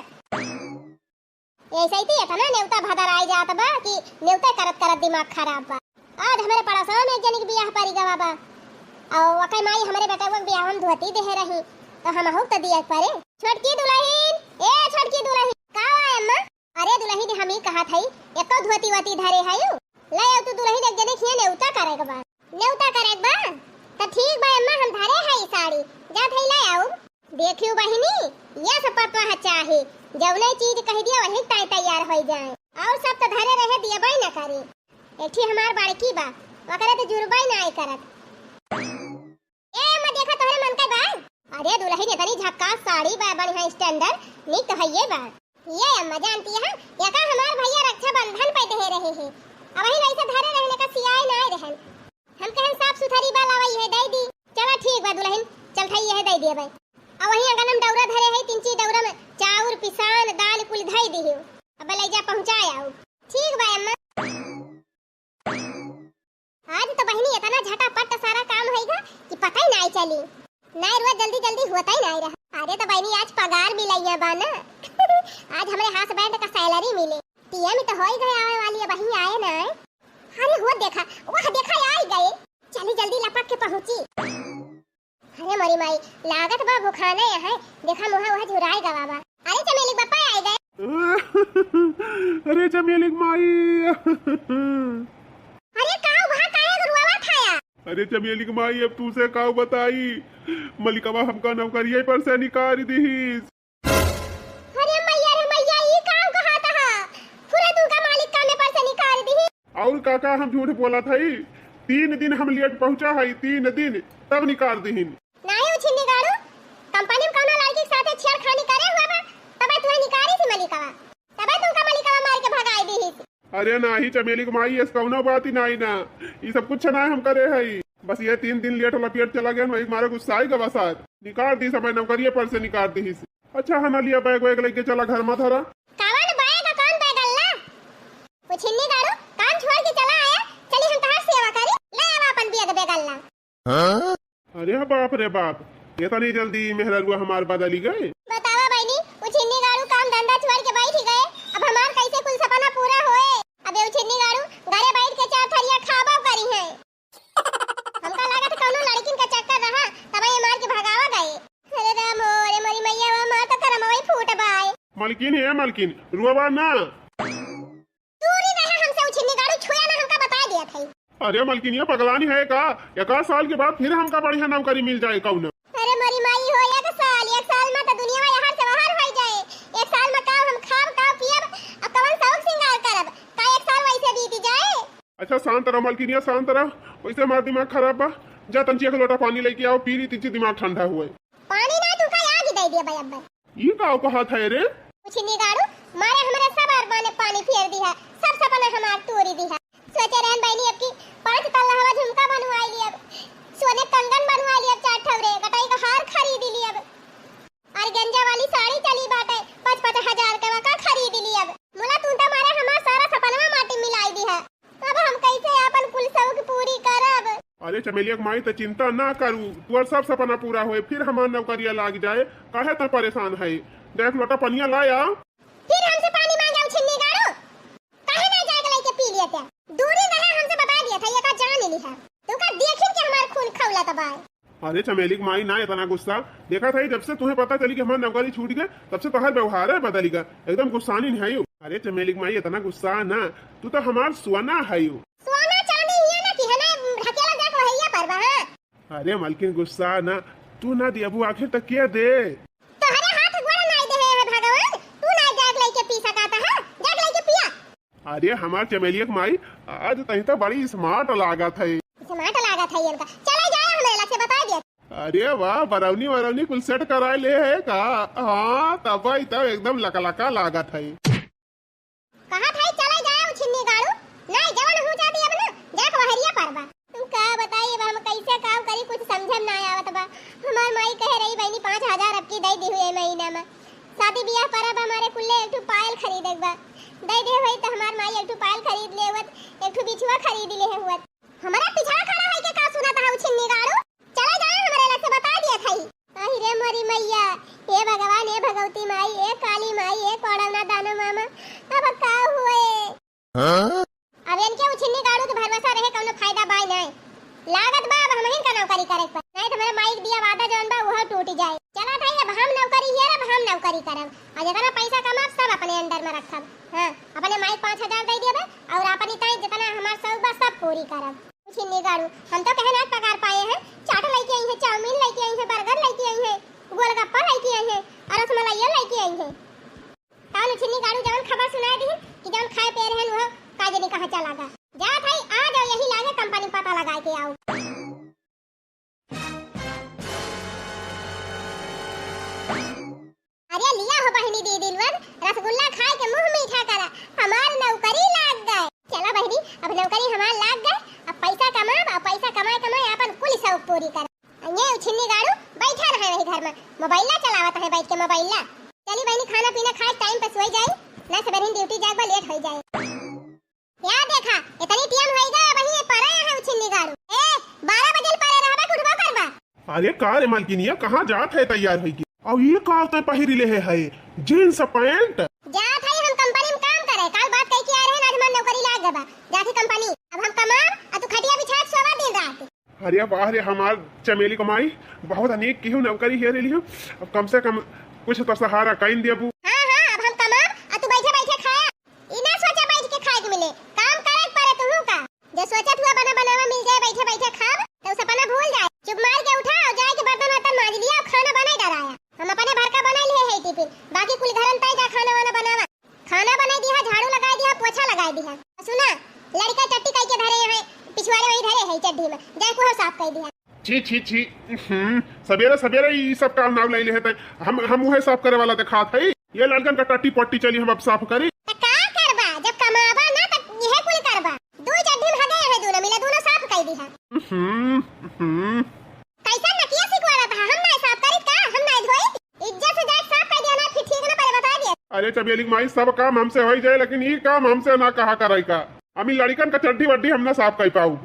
ऐसे ही तो इतना नेवता भदर आए जात बा कि नेवता करत करत दिमाग खराब बा। आज हमरे पड़ोसवा में एक जनी के बियाह परी गवा बा। और ओकर माई हमरे बेटवा के बियाह में धोती देहे रही, तो हमहू त दिया परे। छोटकी दुलहिन, ए छोटकी दुलहिन, का बा अम्मा? अरे दुलहिन, हम ई कहत हई, एको धोती वोती धरे हयू? ले आउ तू दुलहिन, एक जने खिया नेवता करे के बा। नेवता करे के बा? त ठीक बा अम्मा, हम धरे हई साड़ी, जात हई ले आउ। देखियो बहिनी, ये सब पतवा चाही, जौने चीज कह दिया वही ताई तैयार होई जाए, और सब तो धरे रहे दियबे न करे। एक ठी हमार बड़की बा, ओकरे तो जुरबे ना आई करत। ए अम्मा, देखा तोहरे मन के बा। अरे दुलहिन, इतनी झक्कास साड़ी बा, बढ़िया standard, नीक तो हइये बा। ये अम्मा जानती है, एका हमार भैया रक्षाबंधन पे दे रहे हैं, अब वही वैसे धरे रहने का सियाए ना रहन। हम कहन साफ सुथरी बा, लावा ये दे दी। चला ठीक बा दुलहिन, चल थाई ये दे दिए भाई। अब वही अगन हम दौरा धरे है, तीन चीज दौरा में चाउर, पिसान, दाल कुल धई दी। अब ले जा पहुँचाए आउ। ठीक बा अम्मा। आज तो बहिनी इतना झटापट सारा काम होइगा कि पता ही नाई चली। नाई रुआ जल्दी जल्दी होता ही नाई रहा। अरे तो बहिनी आज पगार मिलैया बा ना। आज हमरे husband का salary मिले। टीएम तो होई गए आवे वाली है, वही आए ना। अरे हो देखा, वह देखा आई गए। चली जल्दी लपक के पहुँची। अरे मोरी माई, लागत बा भुखाने है, देखा मुहा वह झुराए गवा बा। अरे चमेली बापा आए गए। अरे चमेली माई। अरे काऊ भा काहे रुआवा थाया? अरे चमेली माई, अब तू से काऊ बताई, मलिकवा हमका नौकरिये पर से निकाल दिहिस। अरे मैया रे मैया, ई काऊ कहा था? पूरा तू का मालिक कामे पर से निकाल दिहिस। और काका हम झूठ बोलत हई, तीन दिन हम लेट पहुँचा हई, तीन दिन, तब निकाल दिहिन। नाहीं उछिन्नी गाड़ू, कंपनी में कौनो लड़की के साथे छेड़खानी करे हुआ बा, तबे तुहे निकाली थी मलिकवा, तबे तुमका मलिकवा मार के भगाई दिहिस। अरे नाहीं चमेली के माई, ऐस कौनो बात ही नाहीं ना, ई सब कुछ नाहीं हम करे हई, बस ये तीन दिन लेट होला पेट चला गया, वही मारे गुस्सा आई गवा साथ, निकाल दी समय नौकरिये पर से निकाल दिहिस। अच्छा हना लिया बैग वैग लेके चला घर में धरा। कवन बैग, कौन बैग अल्ला? उछिन्नी गाड़ू, काम छोड़ के चला आया, चली हम तहार सेवा करी, ले आवा अपन बैग बैग अल्ला। अरे बाप रे बाप, इतनी जल्दी मेहररुआ हमार बदली गए? बतावा बहिनी, उछिन्नी गाड़ू काम धंधा छोड़ के बैठ गए, अब हमार कैसे कुल सपना पूरा होए? अबे उछिन्नी गाड़ू, घरे बैठ के चार थरिया खाबो करी है। हमका लागत कौनो लड़किन का चक्कर रहा, तब ये मार के भगावा गए। अरे राम हो, अरे मोरी मैया, वो मार तो करमवई फूट बाय। मलकिन, हे मलकिन, रुआवा ना। दूरी रहा हमसे उछिन्नी गाड़ू, छुया ना हमका बता दिया था। अरे मलकिनिया पगलानी है का? एक आध साल के बाद फिर हमका बढ़िया नौकरी मिल जाए कौनो। अरे मोरी माई हो, एक साल, एक साल में तो दुनिया में यहाँ से बाहर हो जाए। एक साल में का हम खाब, का पियब, अब कवन शौक सिंगार करब? का एक साल वैसे बीत जाए? अच्छा शांत रह मलकिनिया, शांत रह। वैसे हमार दिमाग खराब बा। जा तंची एक लोटा पानी लेके आओ, पी ली, तिंची दिमाग ठंडा हुए। पानी ना तू का आग दे दिया भाई अब्बे। ई का कहत है रे? उछिन्नी गाड़ू, मारे हमरे सब अरमान पानी फेर दिहा, सब सपना हमार तोरी दिहा। सोचे रहन बहनी अब की पाँच तल्ला हवा झुमका बनवाई लियब, सोने कंगन बनवाई लियब चार ठौरे, गटाई का हार खरीद लियब। और गंजा वाली साड़ी चली बाटे, पाँच पाँच हजार के वका खरीद लियब। मुला तू तो मारे हमार सारा सपनवा माटी मिलाई दिहा। अब हम कैसे आपन कुल शौक पूरी करब? अरे चमेलिया के माई, त चिंता ना करू, तोर सब सपना पूरा होए, फिर हमार नौकरिया लाग जाए, काहे त परेशान है? देख लोटा पनिया लाया। फिर हमसे पानी मांगे उछिन्नी गाड़ू? काहे ना जाके लेके पी लिया त्या? दूरी रहा हमसे बता दिया था, ये का जान ली है। तू का देखिन के हमार खून खौला तबाय। अरे चमेली के माई ना इतना गुस्सा, देखा था जब से तुम्हें पता चली कि हमार नौकरी छूट गए, तब से तोहार व्यवहार है बदली गए, एकदम गुस्सानी नहीं है यू। अरे चमेली के माई इतना गुस्सा ना, तू तो हमार सोना है यू। सोना चांदी हिया ना कि है ना ढकेला जाके वहिया पर बा, हाँ? अरे मलकिन गुस्सा ना, तू ना दियाबू आखिर तक के दे? तोहरे हाथ गोड़ नाई दे है भगवान, तू ना जाके लेके पी सकाता है, जाके लेके पिया। अरे हमार चमेलिया के माई, आज तहीं तो बड़ी smart लागत है। Smart लागत है इनका। चले जाए हमरे लग से बता दे। अरे वाह, बरौनी वरौनी कुल set कराए ले है का? हाँ, तब भाई तब एकदम लकलका लागत है। कहा था चले जाए उछिन्नी गाड़ू, नहीं जवन हो जाती अब ना, देख ए महीना में शादी बियाह परब हमारे कुल्ले एक ठो पायल खरीदे के बा। दे दे होई त हमार माई एक ठो पायल खरीद ले हुवत, एक ठो बिछुआ खरीद ले हुवत। हमारा पिछड़ा खड़ा होई के का सुनत हऊ छिन्नी गाड़ू? चला जा, हमरे लग से बता दिया थाई। अहि रे मोरी मैया, ए भगवान, ए भगवती माई, ए काली माई, ए कोड़ौना दानो मामा, अब का हुए? हाँ? अब इनके उछिन्नी गाड़ू के भरोसा रहे कौनो फायदा बाय नाय। लागत बा अब हमहिन का नौकरी करे के पड़ी। नाय त हमरे माई के दिया वादा जौन बा उहो टूट जाए। चला थाई, अब हम नौकरी हियर, अब हम नौकरी करब। और जितना पैसा कमाब सब अपने अंडर में रखब। हाँ, अपने माई के पाँच हजार दे देबे और अपनी ताई जितना हमार शौक बा सब पूरी करब। उछिन्नी गाड़ू, हम तो कहे ना पगार पाए हैं, चाट लेके आई है, चाउमीन लेके आई है, बर्गर लेके आई है, गोलगप्पा लेके आई है और रसमलाइया लेके आई है। कान उछिन्नी गाड़ू जवन खबर सुनाए दिहिन कि जवन खाए पे रहन वह का जनी कहाँ चला गा। जा थाई, आ जाओ यही लागे कंपनी पता लगा के आओ। अरे लिया हो बहिनी दीदी लोग, रसगुल्ला खाए के मुंह मीठा करा, हमार नौकरी लाग गए। चला बहिनी, अब नौकरी हमार लाग गए, अब पैसा कमाब, अब पैसा कमाए कमाए अपन कुल शौक पूरी कर। ये उछिन्नी गाड़ू बैठा रहे वही घर में, मोबाइला चलावत है बैठ के मोबाइला। चली बहिनी, खाना पीना खाए टाइम पे सोई जाई, ना सबेरे ड्यूटी जाए बा लेट होई जाए। या देखा, इतनी टियम होई गए, वही ये परे है उछिन्नी गाड़ू। ए, बारह बजे परे रहबा कि उठबो करबा? अरे का रे मलकिनिया, कहाँ जात है तैयार होई के? और ये का तै पहिरी ले है, है जींस पैंट? जात है हम कंपनी में काम करे, काल बात कही के आ रहे हैं, आज हमार नौकरी लाग गबा, जाती कंपनी। अब हम कमाब, आ तू खटिया बिछा के सोवा दिन रात। अरे वाह रे हमार चमेली क माई, बहुत अनेक केहू नौकरी हेरे लिहू। अब कम से कम कुछ तो सहारा कइन देबू। हाँ, हाँ, अब हम कमाब, आ तू बैठे बैठे खाया। ई ना सोचा बैठ के खाए के मिले, काम करे के पड़े तुहू का। जो सोचत हुआ बना बनावा मिल जाए, बैठे बैठे खाब, तो सपना भूल जाए। चुप मार के उठा और जाए के बर्तन वर्तन माज लिया और खाना बनाए डराया। हम अपने भर का बनाए लिए है टिफिन, बाकी कुल घरन ताई जा खाना वाना बनावा। खाना बनाई दिया, झाड़ू लगाई दिया, पोछा लगाई दिया। सुना, लड़का टट्टी कई के धरे हैं, पिछवाड़े वहीं धरे है चड्ढी में, जाए कुहो साफ कर दिया। छी, छी, छी, हम्म, सबेरे सबेरे ई सब काम नाव ले ले है तै। हम, हम उहे साफ करे वाला देखात है। ये लड़कन का टट्टी पट्टी चली हम अब साफ करी। त का करबा, जब कमाबा ना त इहे कुल करबा। दो चड्ढी में हगे है दोनों मिला, दोनों साफ कर दिया। हम्म, हम्म। कैसन नकिया सिखवावत हा? हम नाय साफ करित का? हम नाय धोइत? इज्जत से जाके साफ कर दिया ना, फिर ठीक ना पड़े, बता दिया। अरे चमेली माई, सब काम हमसे होई जाए, लेकिन ई काम हमसे ना कहा कराई का। हम ई लड़िकन का चड्ढी वड्ढी हम ना साफ कर पाऊ।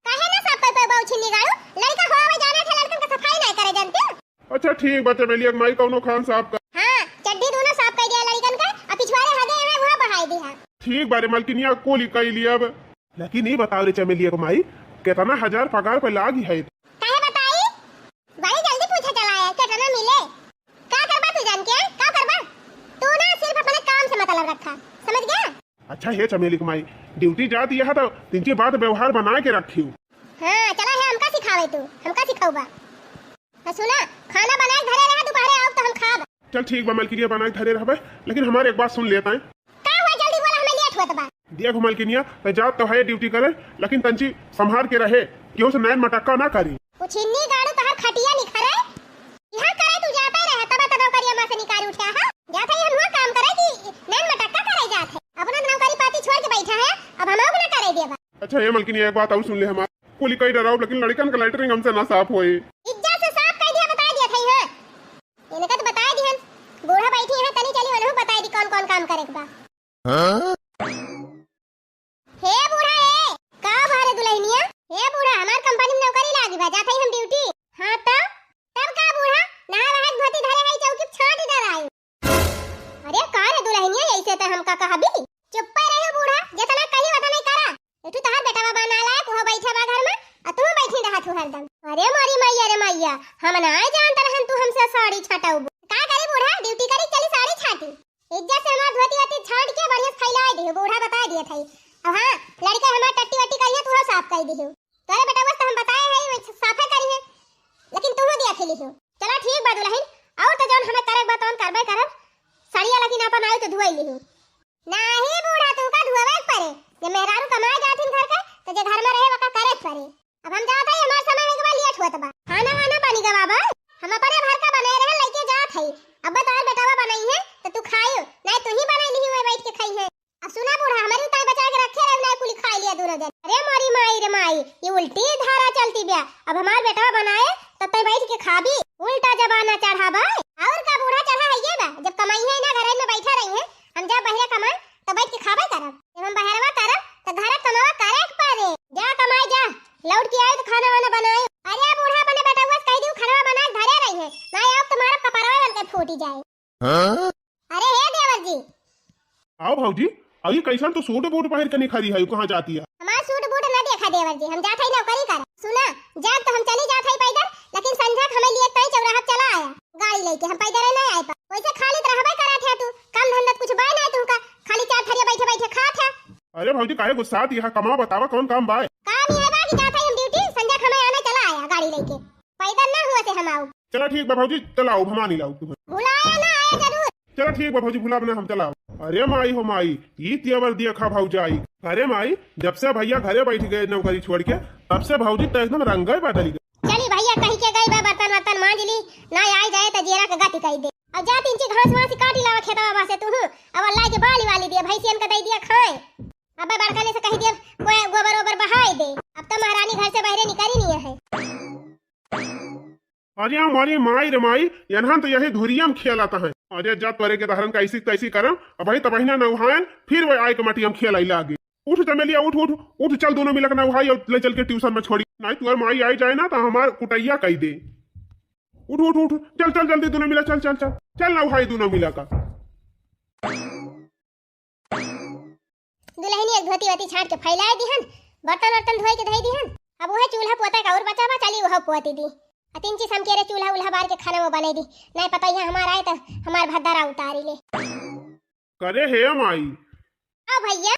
काहे ना साफ कर पाऊ बाऊ छिन्नी गाड़ू? लड़िका हो आवे जाना थे, लड़िकन का सफाई नाय करे जानते हो? अच्छा ठीक बा चमेली माई, कौनो खान साफ कर। हाँ, चड्ढी दोनों साफ कर दिया लड़िकन का, अब पिछवाड़े हगे है वहाँ बहाई दिया। ठीक बा रे मलकिनिया, कुल कई लिया अब। लेकिन ई बताओ रे चमेलिया क माई, केतना हजार पगार पे लागी है? काहे बताई? बड़ी जल्दी पूछे चला है, केतना मिले? का करबा तू जान के? का करबा? तू ना सिर्फ अपने काम से मतलब रखा, समझ गया? अच्छा हे चमेली क माई, ड्यूटी जात यह तो तिनके बात व्यवहार बना के रखियो। हाँ, चला है हमका सिखावे तू, हमका सिखाऊबा। आ सुना, खाना बनाए के धरे रहा, दोपहरे आओ तो हम खाब। चल ठीक बा मलकिनिया, बनाए के धरे रहबे, लेकिन हमार एक बात सुन लेता है। का हुआ, जल्दी बोला, हमें लेट होत बा। देख मलकिनिया, तै जात तो है ड्यूटी करे, लेकिन तंची संभाल के रहे, केहू से नैन मटक्का ना करी। उछिन्नी गाड़ू तहर खटिया निखरे, यहाँ करे तू जाते रहे, तब तो नौकरिया माँ से निकाल उठा है। जात है हम हुआ काम करे कि नैन मटक्का करे जात है, अपना नौकरी पाती छोड़ के बैठा है, अब हम ना करे देबा। अच्छा हे मलकिनिया, एक बात और सुन ले हमार, कुली कई डराउब, लेकिन लड़िकन का लेटरिन हमसे ना साफ होए। इज्जत से साफ कर दिया, बता दिया था, हाँ। इनका तो बता दिहन, बूढ़ा बैठी है, तनी चली उन्हें बता दी कौन कौन काम करे के बा। हाँ? हे बूढ़ा, हे, का भा रे दुल्हनिया? हे बूढ़ा, हमार कंपनी में नौकरी लागी बा, जात हई हम ड्यूटी। हाँ तो? तब का बूढ़ा, नहा वहा के धोती धरे हई, चौकी पे छांट डराई। अरे का रे दुल्हनिया, ऐसे तो हमका कहबी? चुप्पे रहो बूढ़ा, जितना कही उतना ही करा। एक ठो तोहार बेटवा बा नालायक, उहो बैठे बा घर में, आ तू बैठी रहत हो हरदम। अरे मोरी मैया रे मैया, हम ना जानत रहन तू हमसे साड़ी छटौबू। का करी बूढ़ा, ड्यूटी करी, चली साड़ी छाटी। इज्जत से हमार धोती वोती छाट के बढ़िया से फैला दियो, बूढ़ा बता दिए थे। अब हाँ, लड़िका हमार टट्टी वट्टी करिए, तू साफ कर दियो। तोरे बेटवा से हम बताए है, वो साफे करी है, लेकिन तू दिया खेली हो। चला ठीक बा दुल्हन, और तो जौन हमें करे के बा तौन करबे करब। साड़िया लेकिन अपन आयो तो धुआई लिही। नाही बूढ़ा, तू का धुआवे के परे? जे मेहरारू कमाए जाथिन घर के, तो जे घर में रहे, वका करे के परे। अब हम जात हई, हमार समय हो गवा, लेट होत बा। खाना वाना बनी गवा बा, हम अपने भर का बनाए रहे, लेके जात हई। अब तोर बेटवा बनाई है, तो तू खाइयो, नाही तू ही बनाई लिही, वही बैठ के खाई है। अब सुना बूढ़ा, हमारी ताई बचा के रखे रहे, नाही कुली खाई लिया दोनों जन। अरे मोरी माई रे माई, ये उल्टी धारा चलती बिया। अब हमार बेटवा बनाए, तब तय बैठ के खाबी। उल्टा जमाना चढ़ा बा। और का बूढ़ा चढ़ा है ये बा, जब कमाई है ना, घर में बैठा रही है, हम जब बहरे कमाए तो बैठ के खाबे करब, जब हम बहरवा करब तो घर कमावा करे के पड़े। जा कमाए जा, लौट के आए तो खाना वाना बनाए। अरे बूढ़ा अपने बेटउआ से कह दियो खाना बनाए धरे रही है, ना आओ तुम्हारा कपड़वा बन के फूटी जाए। हाँ? अरे हे देवर जी। आओ भौजी, अभी कैसन तू सूट बूट पहिर के निखरी है, कहाँ जाती है? हमार सूट बूट न देखा देवर जी, हम जात हई नौकरी कर। सुना, जब तो हम चली जात हई पैदल, लेकिन संझा के हमें लिए तई चौराहा चला आया, गाड़ी लेके हम पैदल नहीं आए पा। वैसे खाली तो रहबे करत है तू, काम धंधा कुछ बाय नहीं तुमका, खाली चार थरिया बैठे बैठे खात है। अरे भौजी काहे गुस्सात है, कमावा बतावा कौन काम बाय? काम ये बा कि जात हई हम ड्यूटी, संझा के हमें आना चला आया गाड़ी लेके। पैदल ना हुआ से हम आऊ। चला ठीक बा भौजी, चला आऊ, हम आनी लाऊ तुम्हें। भुलाया ना आया जरूर। चला ठीक बा भौजी, भुलाब ना हम, चला आऊ। अरे माई हो माई, ई तेवर देखा भौजाई। अरे माई, जब से भैया घरे बैठ गए नौकरी छोड़ के, तब से भौजी तो एकदम रंगे बदल गए। चली भैया कहीं के गई बा, बर्तन वर्तन मांज ली, ना आई जाए तो जेरा के गति कही दे। और जा तीन ची घास वास काटी लावा खेतवा बा से तू, अब लाई के बाली वाली दिया, भैंसियन का दे दिया खाए। अब बड़का ने से कही दिया, कोई गोबर ओबर बहाई दे। अब तो महारानी घर से बहरे निकली नहीं है। अरे हमारी माई रे माई, यनहन तो यही धुरिया में खेलत हैं। अरे जा तोरे के दहरन का ऐसी तैसी करम, अब भाई तबहिना नौहायन, फिर वह आए के मटिया में खेलाई लागे। उठ चमेलिया, उठ, उठ, उठ, चल दोनों मिलक नौहाई और ले चल के ट्यूशन में छोड़ी। नहीं तुअर माई आई जाए ना तो हमार कुटैया कही दे। उठ, उठ, उठ, चल, चल, जल्दी दोनों मिला, चल, चल, चल, चल नौहाई दोनों मिला का। दुल्हनी एक धोती वोती छांट के फैलाए दिहन, बर्तन वर्तन धोए के धई दिहन। अब उहे चूल्हा पोता का और बचा बा, चली उहो पोती दी। आ तीन चीज हम केरे चूल्हा उल्हा बार के खाना वो बनाई दी। नहीं पता यहाँ हमार आए तो हमार भद्दरा उतारी ले। करे हे माई। आओ भैया।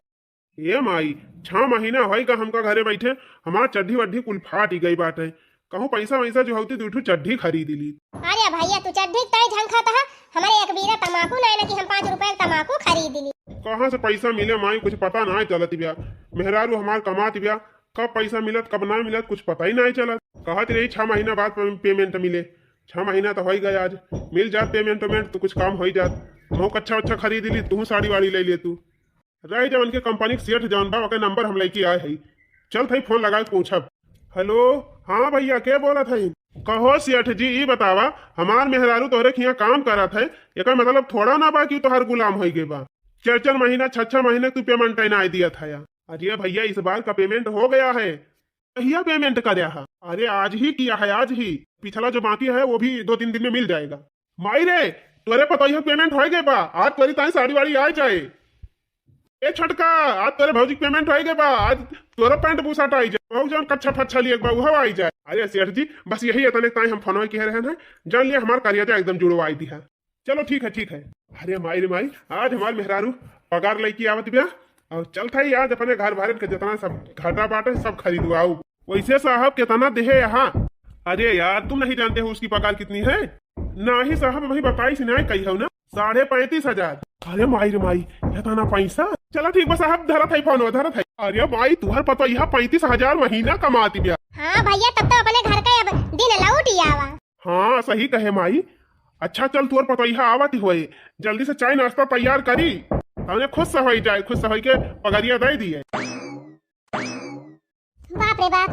ए माई, छह महीना होई गा हमका घरे बैठे, हमार चड्ढी वड्ढी कुल फाटी गई बाटे। कहूँ पैसा वैसा जो होती, दू ठो चड्ढी खरीद ली। अरे भैया, तू चड्ढी के ताई झंखत ह, हमरे एक बीरा तमाकू नाय ना कि हम पाँच रुपया के तमाकू खरीद ली। कहाँ से पैसा मिले माई, कुछ पता नाय चलत बिया। मेहरारू हमार कमात बिया, कब पैसा मिलत, कब ना मिलत, कुछ पता ही नाय चलत। कहत रही छह महीना बाद पे-, payment मिले। छह महीना तो होई गया, आज मिल जात payment वेमेंट तो कुछ काम होई जात। महू कच्छा वच्छा खरीद ली, तू साड़ी वाड़ी ले ले तू। रह जा उनके कंपनी के सेठ जौन बा, ओके नंबर हम लेके आए हई। चल थई फोन लगा के पूछब। हेलो, हाँ भैया, के बोलत हई? कहो सेठ जी, ई बतावा, हमार मेहरारू तोहरे खिया काम करत है, एकर मतलब थोड़ा ना बा कि तोहर गुलाम होई गए बा। चार चार महीना, छह छह महीने तू payment नाय दियत है। अरे भैया, इस बार का payment हो गया है। कहिया payment करे हा? अरे आज ही किया है, आज ही। पिछला जो बाकी है वो भी दो तीन दिन में मिल जाएगा। माई रे, तोरे पतोहिया payment होई गए बा, आज तोरी ताई साड़ी वाड़ी आ जाए। ए छोटका, आज तोरे भौजी के payment होई गए बा, आज तोरा पैंट बुशर्ट आई जाए, भौजी जौन कच्छा फच्छा लिए बा उहो आई जाए। अरे सेठ जी, बस यही इतने ताई हम फोनवा किहे रहन है, जान लिया हमार करेजा एकदम जुड़वाई दिहा। चलो ठीक है, ठीक है। अरे माई रे माई, आज हमार मेहरारू पगार लेके आवत बिया और चल थई आज अपने घर भरन के जितना सब घाटा बाटे सब खरीदवाऊ। वैसे साहब कितना देहे यहाँ? अरे यार, तुम नहीं जानते हो उसकी पगार कितनी है? नाही साहब, अभी बताई सी नाही कही हो ना, साढ़े पैंतीस हजार। अरे माई रे माई, इतना पैसा। चला ठीक बा साहब, धरत है फोन, धरत है। अरे माई, तुहर पतोहिया पैंतीस हजार महीना कमाती बिया। हाँ भैया, तब तो अपने घर का अब दिन लौट ही आवा। हाँ सही कहे माई। अच्छा चल, तोर पतोहिया आवत ही होए, जल्दी से चाय नाश्ता तैयार करी, हमने खुश से होई जाए, खुश से होई के पगरिया दे दिए। बाप रे बाप,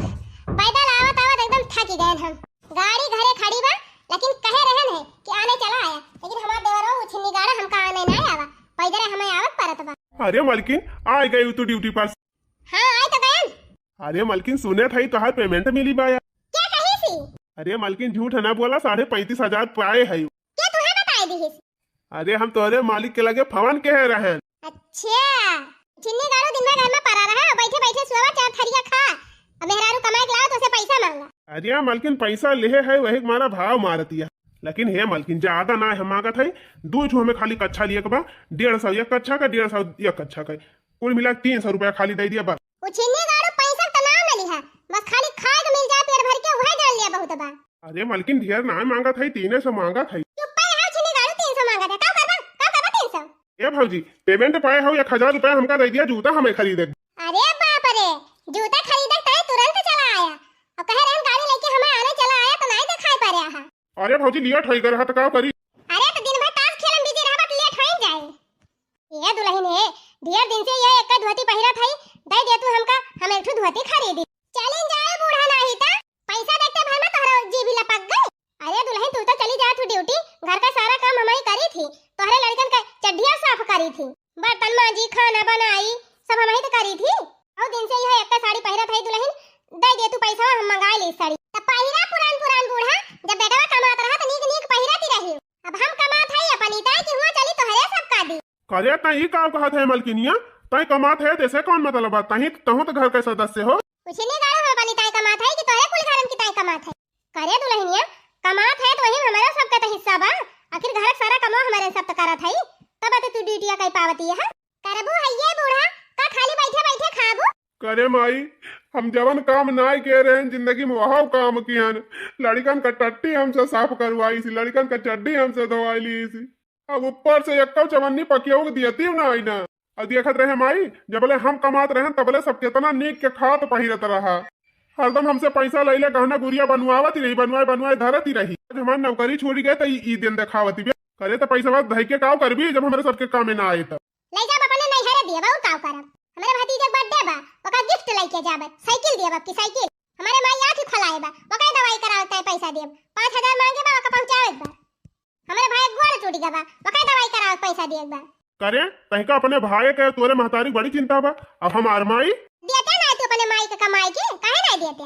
पैदल आवत आवत एकदम थकी गए हम। गाड़ी घरे खड़ी बा, लेकिन कहे रहन है कि आने चला आया, लेकिन हमार देवरो उछिन्नी गाड़ा हमका आने ना आवा, पैदल हमें आवत परत बा। अरे मलकिन, आ गई तू ड्यूटी पर। हाँ, आई तो गयन। अरे मलकिन, सुने थई तोहार payment मिली बा यार। क्या कही सी? अरे मलकिन, झूठ ना बोला, साढ़े पैंतीस हजार पाए है। क्या तुहे बताई दिहिस? अरे हम तोहरे मालिक के लगे फोन किहे रहन। अच्छा, चिन्नी गाड़ू दिन भर घर में पड़ा रहा, बैठे बैठे सोवा चार थरिया खा, अब मेहरारू कमाए के लाओ तो उसे पैसा मांगा। अरे मलकिन, पैसा लेहे है वही के मारा भाव मारतिया, लेकिन हे मलकिन, ज्यादा ना हम मांगत है, दो ठो हमें खाली कच्छा लिए के बा, डेढ़ सौ एक कच्छा का, डेढ़ सौ एक कच्छा का, कुल मिला के तीन सौ रुपया खाली दे दिया बस। वो छिन्नी गाड़ू पैसा के तो नाम न लिहा, बस खाली खाए के मिल जाए पेट भर के, वह जान लिया बहुत बा। अरे मलकिन, ढेर ना मांगत है, तीने सौ मांगत है। चुप्पे रहो छिन्नी गाड़ू, तीन सौ मांगत है, का करबा, का करबा तीन सौ? ए भौजी, payment पाए हो एक हजार रुपया हमका दे दिया, जूता हमें खरीदे। अरे बाप रे, जूता खरीदे ताई तुरंत चला आया, और कहे रहन गाड़ी लेके हमें आने चला आया तो नहीं दिखाई पा रहा है। अरे भौजी, लेट होई गल ह, त का करी? अरे, त दिन भर ताश खेले में busy रहबा, त लेट होई जाए। ए दुल्हन हे, ढेर दिन से ये एक धोती पहिरत हई, दे दे तू हमका, हम एक ठो धोती खरीदी। चलिन जाए बूढ़ा, नाही त पैसा देखते भर में तोहरा जीभ लपक गई। अरे दुल्हन, तू थी, तोहरे लड़कन के चड्ढिया साफ करी थी, बर्तन मांजी, खाना बनाई, सब हमही तो करी थी। बहुत दिन से यह एक साड़ी पहिरत है दुल्हन, दे दे तू पैसा, हम मंगाई ली साड़ी। तब पहिरा पुरान पुरान बूढ़ा, जब बेटवा कमात रहा तो नीक नीक पहिरती रही। अब हम कमात है अपन इताई कि हुआ चली तोहरे सब का दी। करे तै ई का कहत है मलकिनिया, तै कमात है तेसे कौन मतलब बा? तही तहूँ तो घर के सदस्य हो। कुछ नहीं गाड़ो हो अपन इताई कमात है कि तोहरे कुल घरन की ताई कमात है। करे दुल्हनिया, कमात है तो वही हमारा सबका तो हिस्सा बा। आखिर घर का सारा कमो हमारे सब तो करत है, तब तो तू ड्यूटिया कई पावती है। करबू है ये बूढ़ा, का खाली बैठे बैठे खाबू? करे माई, हम जवन काम नाय के रहे जिंदगी में वह काम किहन। लड़कन का टट्टी हमसे साफ करवाई सी, लड़कन का चड्डी हमसे धोवाई ली सी। अब ऊपर से एक्को चवन्नी पकियो के दियती ना आई ना। अब देखत रहे माई, जबले हम कमात रहन तबले सब कितना नीक के खात पहिरत रहा। हरदम हमसे पैसा लैले गहना गुरिया बनवावत ही रही, बनवाए बनवाए धरत ही रही। आज हमार नौकरी छूट गए तो ई, ई दिन देखावत ही बे। करे तो पैसा बात धई के काव करबी जब हमरे सबके कामे ना आए तो। ले जाब अपने नैहरे दिए बा, और काव करब? हमरे भतीजे के बर्थडे बा, ओका गिफ्ट लेके जाब, साइकिल दिए बा की साइकिल। हमारे माई आँख खोलाए बा, ओका दवाई करावे के पैसा देब। पाँच हजार मांगे बा, ओका पहुँचावे बा। हमरे भाई गोड़ टूट गया बा, ओका दवाई करावे के पैसा दिए बा। करे, तहिका अपने भाई के तोरे महतारी बड़ी चिंता बा, अब हमार माई। दियते ना तू अपने माई के कमाई के, काहे ना दियते?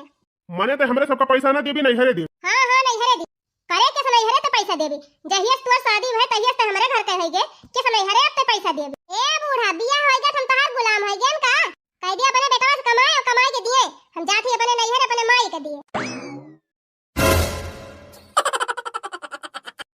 मने ते हमरे सबका पैसा ना देबी, नैहरे देबी। हाँ, हाँ, नैहरे दी। करे के से नैहरे ते पैसा देबी? जहियस तोर शादी भय, तहियस ते हमरे घर के होइगे, के से नैहरे अब ते पैसा देबी? ए बूढ़ा, बियाह होइगे, हम तोहार गुलाम होइगे का? कह दिया अपने बेटवा से कमाए और कमाए के दिए, हम जात ही अपने नैहरे अपने माई के दिए।